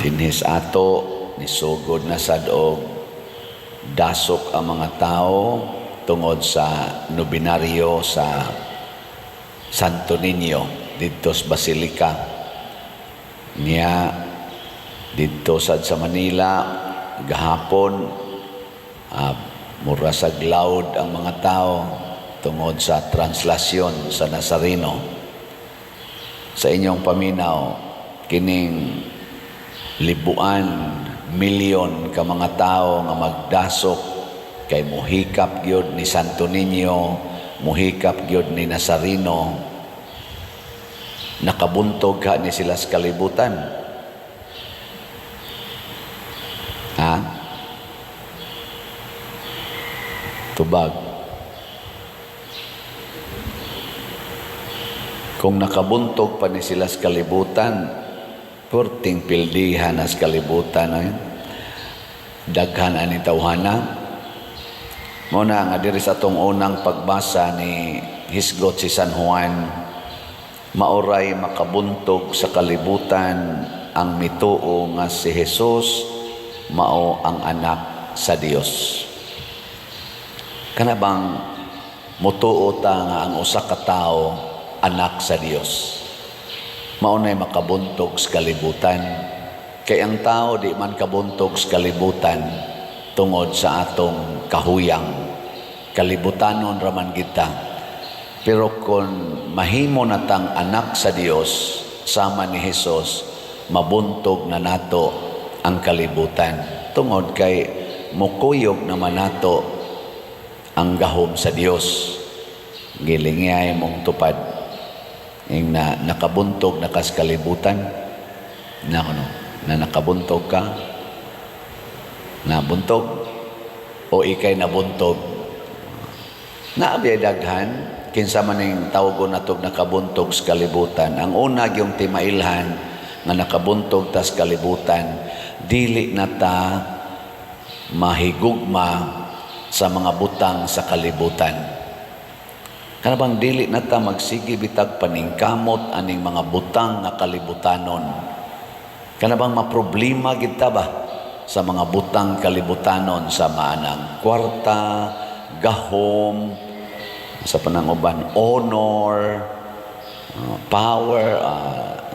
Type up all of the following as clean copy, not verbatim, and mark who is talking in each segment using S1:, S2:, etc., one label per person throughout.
S1: Dinhis ato nisugod na sad og dasok ang mga tao tungod sa nobinaryo sa Santo Niño didto sa Basilica. Niya didto sad sa Manila gahapon, mura sa loud ang mga tao tungod sa translasyon sa Nazareno. Sa inyong paminaw, kining libuan, milyon ka mga tao nga magdasok kay muhikap gyud ni Santo Niño, muhikap gyud ni Nazareno, nakabuntog ka ni sila sa kalibutan? Ha? Tubag. Kung nakabuntog pa ni sila sa kalibutan, perting pildihan na sa kalibutan ay daghan ani tawhana. Mao na nga diri sa atong unang pagbasa ni hisgot si San Juan, maoray makabuntog sa kalibutan ang mituo nga si Jesus mao ang anak sa Dios. Kana bang mutuo ta nga ang usa ka tawo anak sa Dios, mao nay makabuntog sa kalibutan. Kay ang tao di man kabuntog sa kalibutan tungod sa atong kahuyang. Kalibutanon raman kita. Pero kung mahimo na tang anak sa Dios sama ni Hesus, mabuntog na nato ang kalibutan. Tungod kay mukuyog naman nato ang gahom sa Dios. Gilingay mong tupad. Ing na nakabuntog na kas kalibutan. Na kuno, na nakabuntog ka. Nabuntog o ikay nabuntog. Naabiyay daghan kinsa man ning tawgon natog nakabuntog sa kalibutan. Ang una gyung timailhan nga nakabuntog tas kalibutan, dili na ta mahigugma sa mga butang sa kalibutan. Kana bang dili na ta magsige bitag paningkamot aning mga butang nga kalibutanon. Kana bang maproblema gid ta ba sa mga butang kalibutanon, sa maanang kwarta, gahom, sa pananguban, honor, power,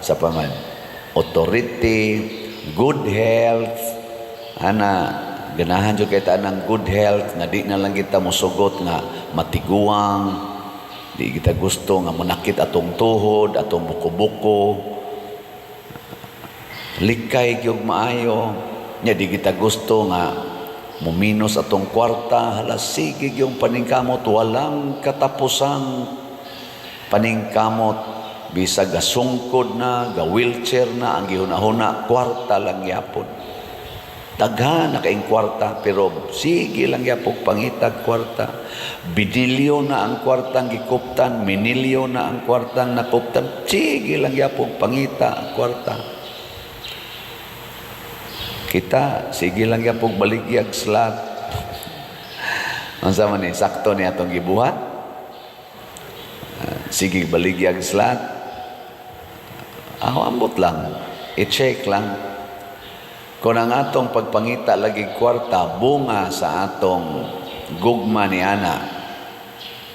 S1: sa paman, authority, good health, ana, ganahan jud kay ta ng good health nga di na lang kita mosugot nga matiguang, di kita gusto nga manakit atong tuhod, atong buko-buko, likay gyud maayo. Nya di kita gusto nga muminos atong kwarta, hala, sige yung paningkamot, walang katapusang paningkamot, bisag gasungkod na, ga wheelchair na, ang gihuna-huna kwarta lang yapon. Daghan na kaing kwarta pero sige lang yapon pangitag kwarta. Binilyo na ang kwartang gikuptan, minilyo na ang kwartang nakuptan, sige lang yapon pangita ang kwarta. Kita sige lang yapon baligyag slot. Unsa man ni, sakto ni atong gibuhat? Sige baligyag slot. Ako, ambot lang. I-check lang. Kung ang atong pagpangita lagi kwarta, bunga sa atong gugma ni ana,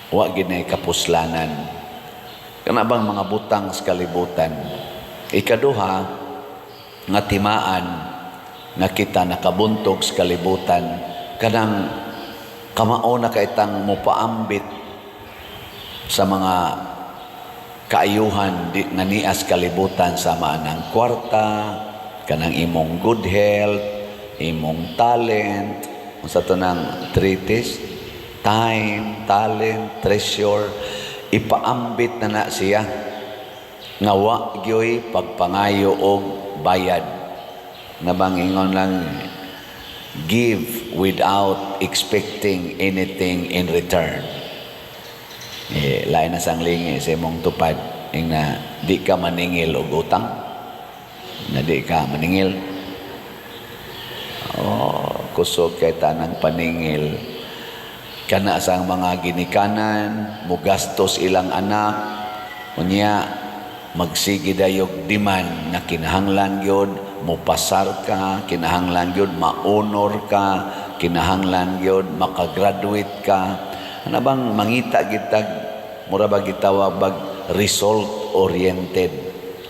S1: wa gid nay kapuslanan. Kana bang mga butang sa kalibutan. Ikaduha nga timaan nga kita nakabuntog sa kalibutan, kanang kamao na kaitang mopaambit sa mga kaayuhan di, nga nias kalibutan, sama ng kwarta, kanang imong good health, imong talent, unsa to ng treatise, time, talent, treasure, ipaambit na na siya nga wa gyoy pagpangayo og bayad. Na bang ingon lang, give without expecting anything in return. Eh, lain na sang lingi sa imong tupad ing na di ka maningil og utang, na di ka maningil. Oh, kusog kay tanang paningil. Kana sang mga ginikanan mugastos ilang anak, unya magsige dayog demand nga kinahanglan gyud mopasar ka, kinahanglan gyud ma-honor ka, kinahanglan gyud makagraduate ka. Ano bang mangita gitag mura ba gitawag bag result oriented,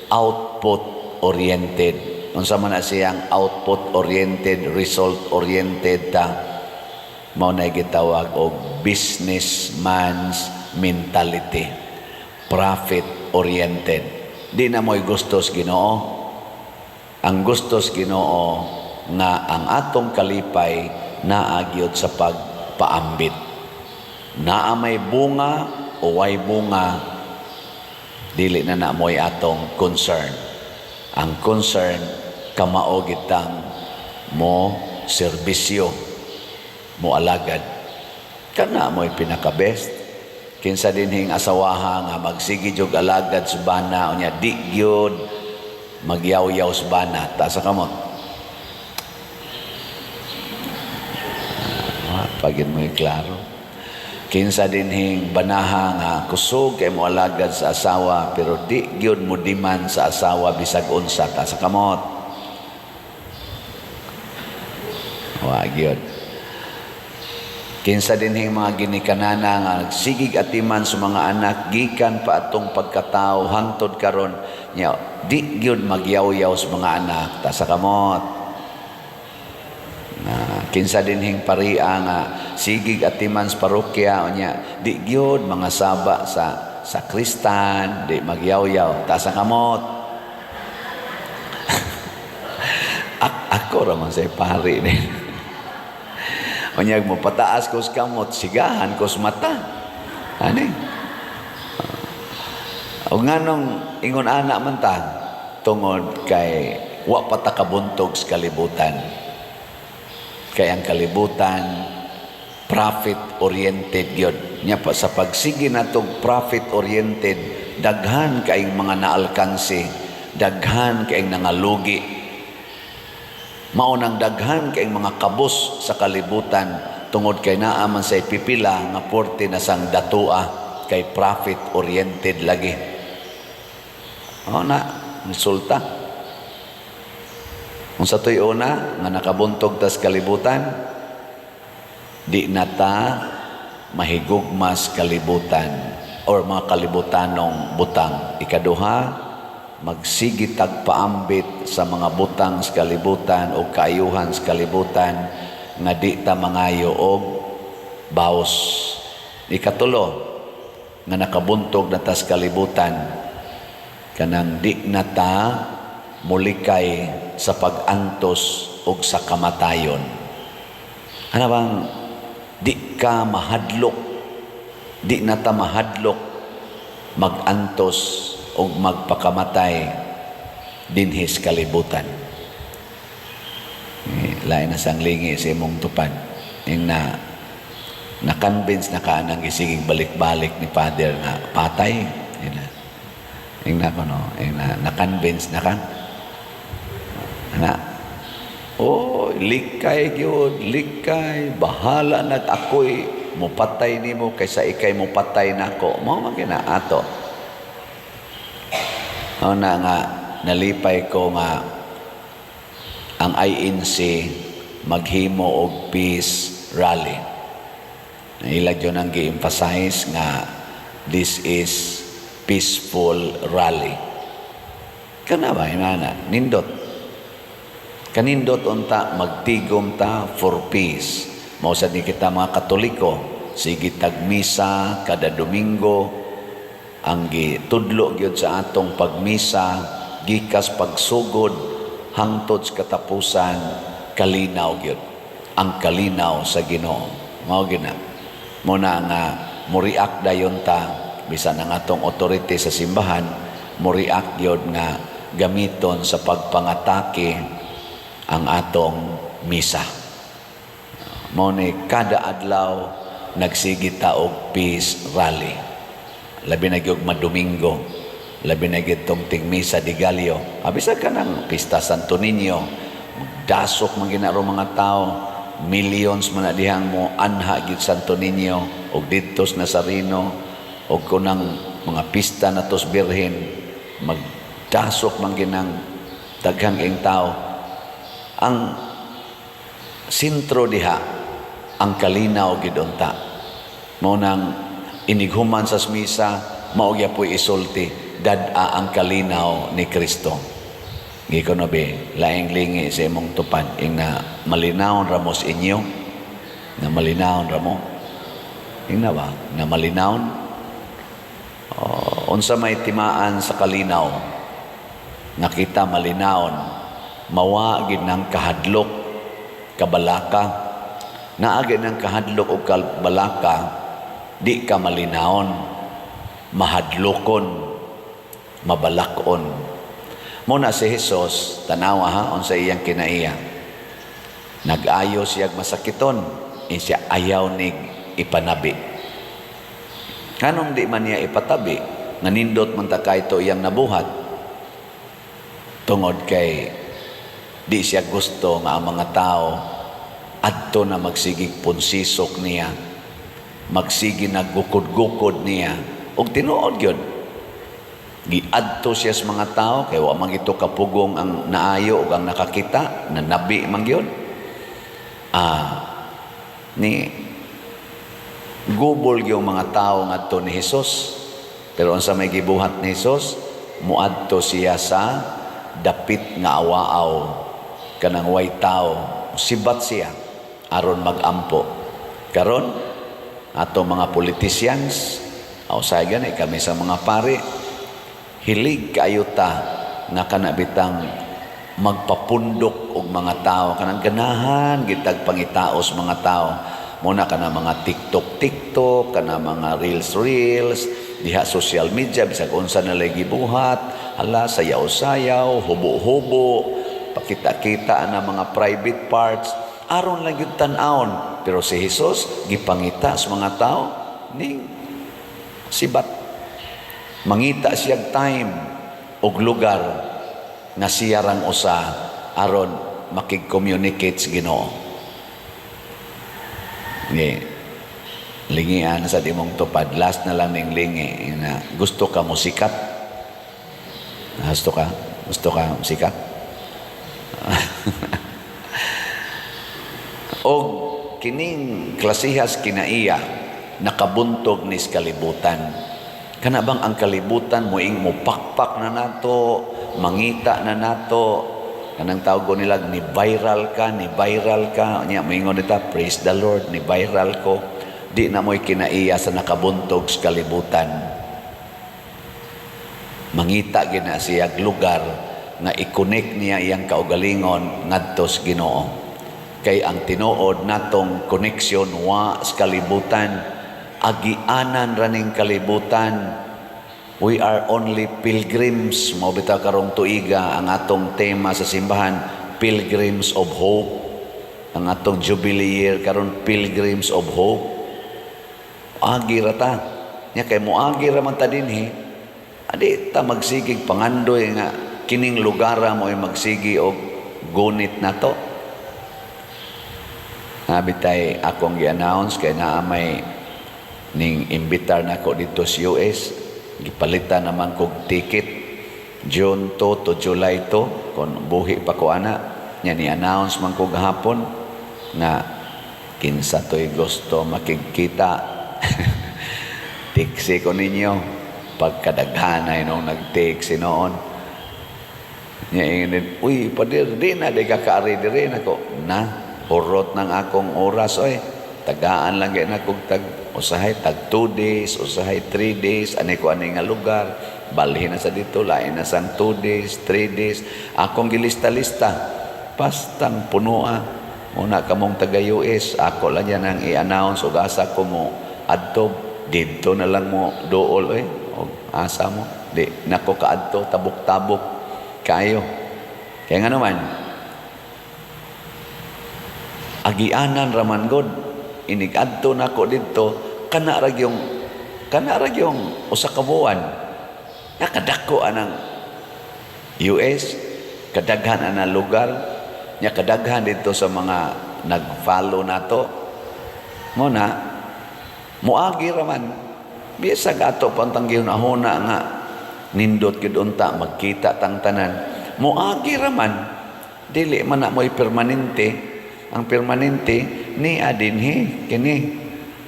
S1: output oriented? Unsa man na siyang output oriented, result oriented ta? Mao na gitawag og businessman's mentality, profit oriented. Di na mo'y gustos Ginoo. Ang gustos Ginoo nga ang atong kalipay naa gyud sa pagpaambit. Naa may bunga o way bunga, dili na na mo'y atong concern. Ang concern, kamao gitang mo serbisyo, mo alagad. Kana mo'y pinaka-best. Kinsa dinhing asawaha nga magsige jud alagad sa bana, unya di gyud magyawyaw sa bana? Taas sa kamot. Ah, pagin mo klaro. Kinsa dinhing banaha nga kusog kay mo alagad sa asawa pero di gyud mo demand sa asawa bisag unsa? Taas sa kamot. Wa gyud. Kinsa dinhing mga ginikanana nga nagsigig atiman sa mga anak gikan pa atong pagkatao hangtod karon nya di gyud magyawyaw sa mga anak? Taas sa kamot. Na kinsa dinhing paria nga sigig atiman sa parokya unya di gyud mga saba sa sakristan, di magyawyaw? Taas sa kamot. Ako ra man say pari ni. Unyag mo pataas ko sa kamot, sigahan ko sa mata. Ani? O nganong ingon ana man ta? Tungod kay wa pa ta kabuntog sa kalibutan. Kay ang kalibutan profit oriented gyud. Nya pa sa pagsige natong profit oriented, daghan kaayong mga naalkanse, daghan kaayong nangalugi. Mao nang daghan kaayong mga kabus sa kalibutan tungod kay naa man say pipila nga porte na sang datua kay profit oriented lagi. O na, resulta. Unsa to'y una nga nakabuntog tas kalibutan? Di na ta mahigugmas kalibutan or mga kalibutanong butang. Ikaduha, magsige tag paambit sa mga butang sa kalibutan o kaayuhan sa kalibutan nga di ta mangayo og baos. Ikatulo, nga nakabuntog na tas kalibutan, kanang di na ta mulikay sa pag-antos og sa kamatayon. Ano bang di ka mahadlok, di na ta mahadlok mag-antos og magpakamatay dinhis kalibutan. Eh, lain na sang lingi sa imong tupad. Yung na na-convince na ka nang gisiging balik-balik ni Father nga patay. Yun na. Yung na ko, no? Yung na, na-convince na ka. Na, oh, likay gyud, likay, bahala nag ako'y mupatay nimo kaysa ikay mupatay nako. Mao man kina ato. O na nga nalipay ko nga ang INC maghimo og peace rally. Ila gyud ang gi-emphasize nga this is peaceful rally. Kana ba inana nindot? Kanindot unta magtigom ta for peace. Mao sad ni kita mga Katoliko, sige tag misa kada Domingo, ang gitudlo gyud sa atong pagmisa gikas pagsugod hangtod sa katapusan, kalinaw gyud. Ang kalinaw sa Ginoo. Mao gina. Mo na nga mo-react dayon ta bisan ang atong authority sa simbahan mo-react gyud nga gamiton sa pagpangatake ang atong misa. Mao ni kada adlaw nagsige ta og peace rally. Labi na gyud Madomingo, labi na gyud tong tingmisa de Gallo. Abisa ka ng Pista Santo Niño, magdasok man ginaro mga tao, millions man na dihang mo anha gyud Santo Niño og didtos Nazareno og kunang mga pista natos Birhen, magdasok man ginang Daghan kayong tao. Ang sentro diha, ang kalinaw gid unta. Mao nang inighuman sa misa, mao gyapoy isulti, dad-a ang kalinaw ni Kristo. Giko no be, laing lingi sa imong tupad, ing na malinawon ra mo sa inyo, na malinawon ra mo. Ing na ba? Na malinawon? Oh, unsa may timaan sa kalinaw? Nakita malinawon, mawa gid ng kahadlok, kabalaka. Naa gid ng kahadlok o kabalaka, di ka malinawon, mahadlokon, mabalakon. Muna si Jesus, tanawa ha, unsa iyang kinaiya. Nag-ayo siyag masakiton, eh siya ayaw nig ipanabi. Nganong di man niya ipatabi, nanindot man ta kayto iyang nabuhat? Tungod kay di siya gusto nga ang mga tao adto na magsigig punsisok niya, magsigi naggukod-gukod niya. Og tinuod gyud, giadto siya sa mga tao kay wa man ito kapugong ang naayo ug ang nakakita na nabi man gyud. Ni gubol yung mga tao ngadto ni Hesus. Pero unsa may gibuhat ni Hesus? Muadto siya sa dapit nga awaaw, kanang way tao. Sibat siya aron magampo. Karon ato mga politicians, aw say gani kami sa mga pari, hilig kaayo ta nga kana bitang magpapundok og mga tao, kanang ganahan gitag pangitaos mga tao. Muna kana mga TikTok TikTok, kana mga Reels Reels diha, social media, bisag unsa na lay gibuhat, hala, sayaw sayaw, hubo-hubo, pakita-kita na mga private parts aron lang gyud tan-awon. Pero si Jesus gipangita sa mga tao ning sibat, mangita siyag time og lugar nga siya rang usa aron makig-communicate sa Ginoo. Ni lingian sa imong tupad, last na lang ning lingi na, gusto ka mo sikat? Gusto ka? Gusto ka sikat? Og kining klasihas kinaiya nakabuntog nis kalibutan. Kana bang ang kalibutan moing mupakpak na nato, mangita na nato, kanang tawag ko nila ni viral ka, ni viral ka, nya moingon dita, "Praise the Lord, ni viral ko." Di na mo'y kinaiya sa nakabuntog sa kalibutan. Mangita gina siya lugar nga i-connect niya iyang kaugalingon ngadto sa Ginoo. Kay ang tinuod natong connection wa sa kalibutan, agianan raning kalibutan. We are only pilgrims. Mao bitaw karong tuiga ang atong tema sa simbahan, Pilgrims of Hope. Ang atong Jubilee Year karon, Pilgrims of Hope. Agi ra ta. Nya kay moagi ra man ta dinhi, adi ta magsigig pangandoy nga kining lugar mo ay magsigi og gunit nato. Bitay akong gi-announce kay naa may ning imbitar nako dito sa US, gipalitan naman kog ticket June 2 to July 2 kon buhi pa ko ana. Nya ni announce man ko gahapon nga kinsa to'y gusto makigkita, tiksi ko ninyo. Pagkadaghanay nung nag-tiksi noon nya, ingin, "Uy, pader, di na di ka kaari diri nako na hurot ng akong oras oy. Tagaan lang gyud na kog tag usahay tag 2 days, usahay 3 days, ani ko ani nga lugar, balhin na sa dito, lain na sang 2 days, 3 days." Akong gilista-lista, pastang punoa. Muna kamong taga US, ako lang yan ang i-announce ug asa ko mo adto, didto na lang mo duol oy, og asa mo. Di nako kaadto, tabok-tabok kayo. Kaya nga naman, agianan raman god, inig-adto nako didto, kana ra yung usa ka buwan. Nakadako anang US, kadaghan ana lugar nya, kadaghan dito sa mga nag-follow nato. Mo na moagi ra man, bisag ato pantang gihuna nga nindot gyud unta magkita tang tanan. Moagi ra man. Dili man na mo'y permanente. Ang permanente ni dinhi kini.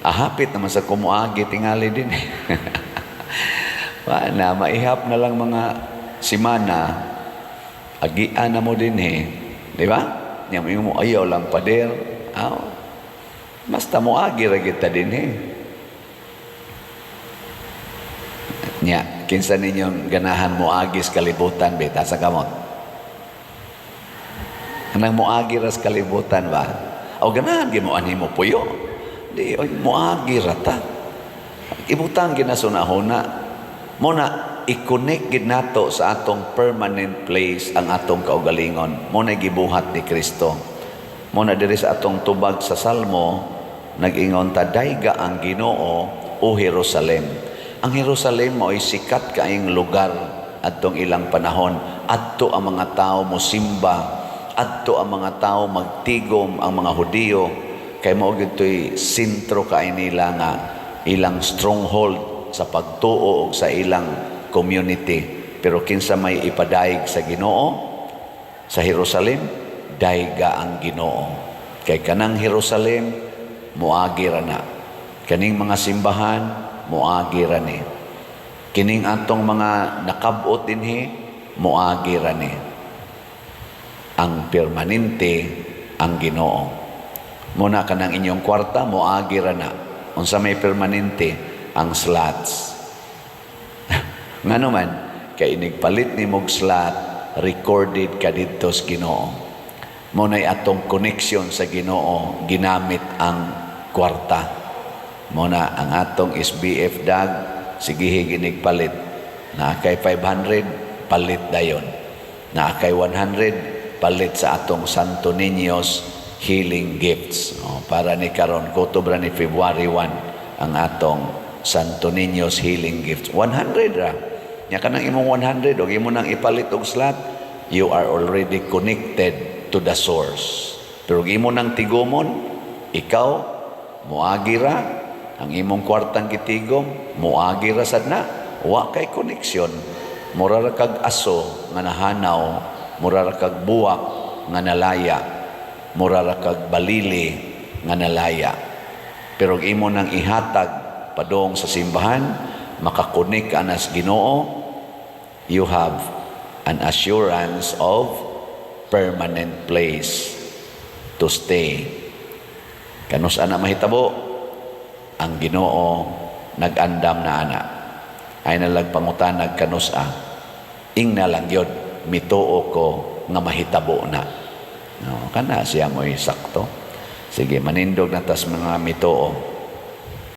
S1: Ahapit naman sa kumuagi tingali din. Wa na maihap na lang mga simana, agian na mo dinhi, di ba? Nya mo ayaw lang, pader. Aw. Basta moagi ra kita dinhi. Nya, kinsa ninyong ganahan moagi sa kalibutan bita sa kamot? Kanang moagi ra sa kalibutan ba? O ganahan gyud mo anhi mo puyo? Di oy, moagi ra ta. Ibutang ginasunahuna. Mo na i-connect gid nato sa atong permanent place ang atong kaugalingon. Mo na gibuhat ni Kristo. Mo na diri sa atong tubag sa Salmo, nag-ingon ta, "Dayga ang Ginoo, o Jerusalem." Ang Jerusalem mao'y sikat kaayong lugar adtong ilang panahon. Adto ang mga tao mosimba, adto ang mga tao magtigom, ang mga Hudiyo kay mao gyud to'y sentro kay nila nga ilang stronghold sa pagtuo og sa ilang community. Pero kinsa may ipadayeg sa Ginoo sa Jerusalem? Dayga ang Ginoo. Kay kanang Jerusalem moagi ra na. Kaning mga simbahan moagi ra ni. Kining atong mga nakabot dinhi moagi ra ni. Ang permanente ang Ginoo. Muna kanang inyong kwarta moagi ra na. Unsa may permanente? Ang slots. Ngano man kay inigpalit ni mog slot, recorded ka didto sa Ginoo. Mo nay atong connection sa Ginoo, ginamit ang kwarta. Mo na ang atong SBF dag, sige ginig palit. Naa kay 500, palit dayon. Naa kay 100, palit sa atong Santo Niños Healing Gifts. O, para ni karon kutob ra ni February 1 ang atong Santo Niños Healing Gifts. 100 ra. Nya kanang imong 100 og imo nang ipalit og slot, you are already connected to the source. Pero imo nang tigumon, ikaw moagi ra, ang imong kwartang gitigom moagi ra sad na, wa kay connection. Mura ra kag aso nga nahanaw, mura ra kag buwak nga nalaya, mura ra kag balili nga nalaya. Pero imo nang ihatag padong sa simbahan, makakonek ka na sa Ginoo, you have an assurance of permanent place to stay. Kanus ana mahitabo? Ang Ginoo nag-andam na ana. Ay nalag pangutanag kanus-a. Ingna lang yun, mituo ko nga mahitabo na. No, kana siya mo'y sakto. Sige, manindog na tas mga mituo.